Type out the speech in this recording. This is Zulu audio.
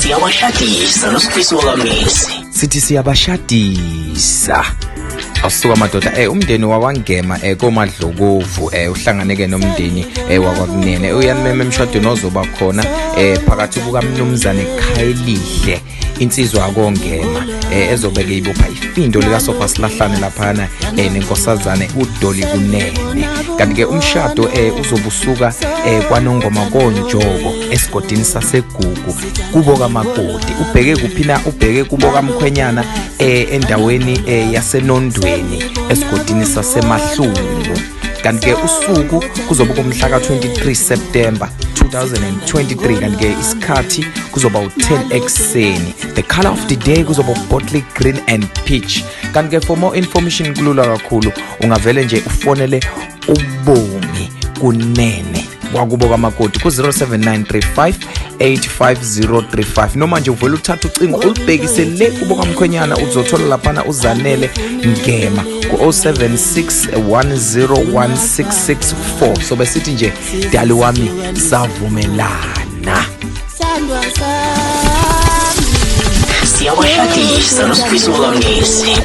Siyabashadisa noSifiso kaMnisi. Sithi siyabashadisa. Asuka madoda, umndeni wakwaNgema koMadlokovu uhlangane ke nomndeni wakwaKunene, uyanimema emshadweni ozoba khona phakathi kukaMnumzane Khayelihle, insizwa yakoNgema, ezobeke ibopha ifindo likasofa silahlane laphana nenkosazane uDoli Kunene. Kanti ke umshado uzobusuka kwaNongoma koNjoko esigodini saseGugu kubo kamakoti. Ubheke kuphi na? Ubheke kubo kamkhwenyana endaweni yaseNondweni esigodini saseMahlungu. Kanti ke usuku kuzoba kumhla ka-23 September 2023, kanti ke isikhathi kuzoba u-10 ekuseni. The color of the day kuzoba bottle green and peach. Kanti ke for more information kulula kakhulu, ungavele nje ufonele uBongi Kunene kwakubo kamakoti ku-07935 85035, noma nje uvele uthathe ucingo ulibhekise le kubo kamkhwenyana, uzothola laphana uZanele Ngema ku-076 101664. So besithi nje, dali wami, savumelana. Siyabashadisa noSifiso kaMnisi.